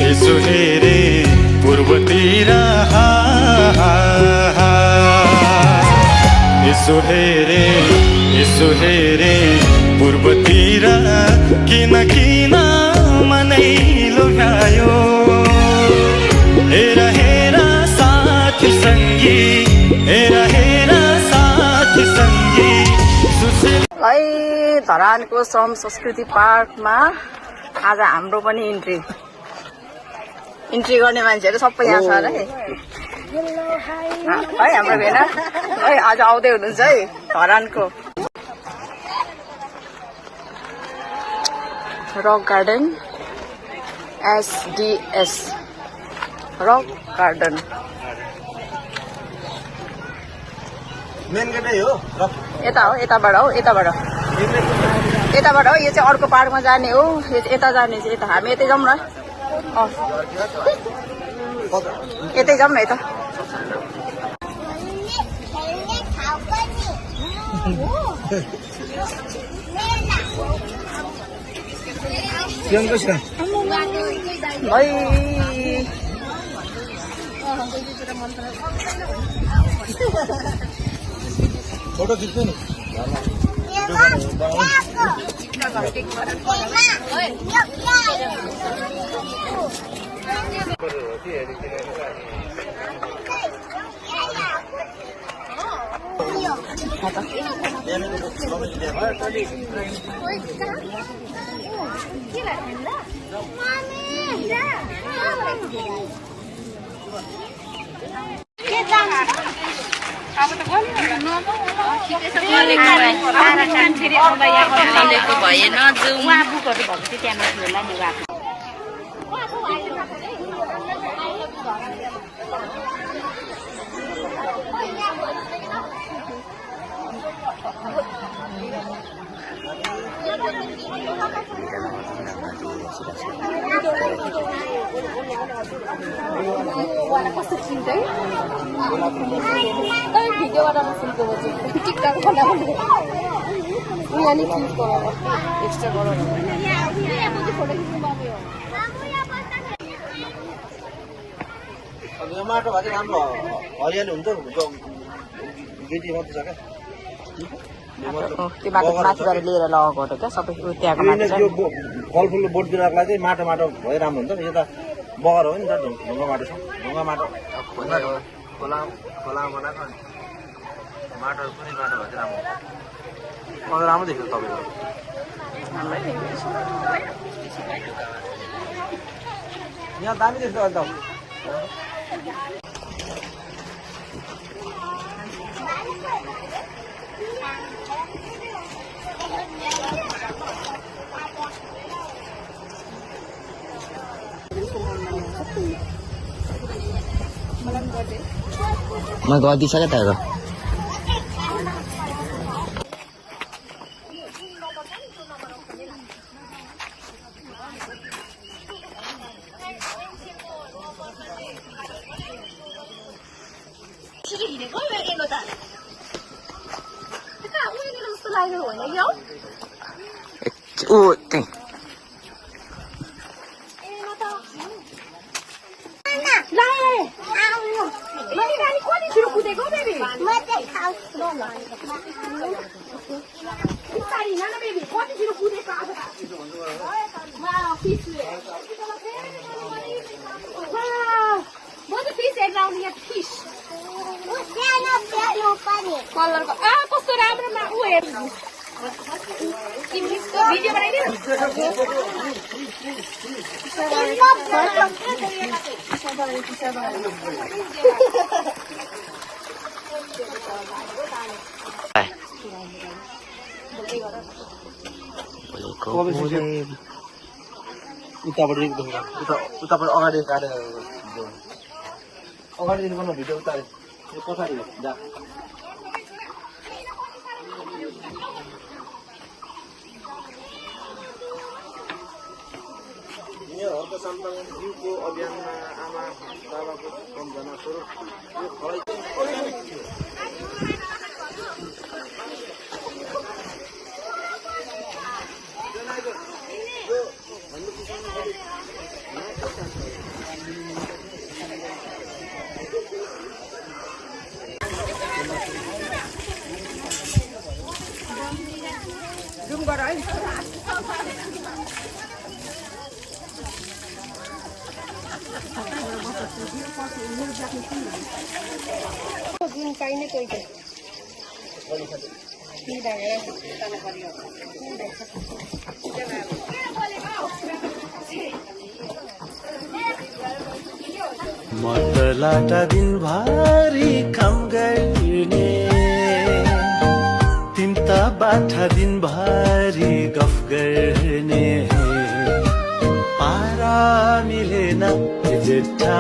यसो हेरे पूर्वतिर यसो हेरे पूर्वतिर किन किन मनै लोभ्यायो हेर हेर साथी सङ्गी हेर हेर साथी सङ्गी है धरानको सम संस्कृति पार्कमा आज हाम्रो पनि इन्ट्री गर्ने मान्छेहरू सबै यहाँ छ है हाम्रो भेना है आज आउँदै हुनुहुन्छ है धरानको rock garden SDS rock garden main गेटै हो यता हो यताबाट हो यो चाहिँ अर्को पार्कमा जाने हो यता जाने चाहिँ यता हामी यतै जाउँ न यतै जाउँ न यता फोटो खिच्नु नि भएन उहाँ बुकहरू भएको थियो त्यहाँ माथि होला नि उहाँको कस्तो चिन्दै भिडियोबाट सुनको टिकटक बनाउने यहाँ नि क्लिक गराउनु एक्स्ट्रा गराउनु फोटो खिच्नु पाउने यो माटो भए चाहिँ राम्रो हरियाली हुन्छ गेटी मात्रै छ क्या त्यो बाटो माथि गएर लिएर लगाएको हो क्या सबै त्यहाँको माटो फलफुल बोट दिनको लागि चाहिँ माटो भए राम्रो हुन्छ यो त बगर हो नि त ढुङ्गा माटो छ ढुङ्गा माटो खोला बनाएको माटो कुनै माटो भए चाहिँ राम्रो राम्रो देख्छ तपाईँको यहाँ दामी देख्छ अन्त मैं गरिदिइसकेँ त ऊ त्यही कलरको कस्तो राम्रो भिडियो बनाइदिनु उताबाट अगाडि काटेर अगाडिदेखि बनाउनु भिडियो उतारे यो पछाडि जा हर्क सन्तान जीवको अभियानमा आमा बाबाको सम्झना स्वरूप यो फलै भन्नु जुन चाहिने कोही चाहिँ मतलाटा दिनभरि काम गर्ने तिनता बाठा दिनभरि गफ गर्ने पारा मिलेन जेठा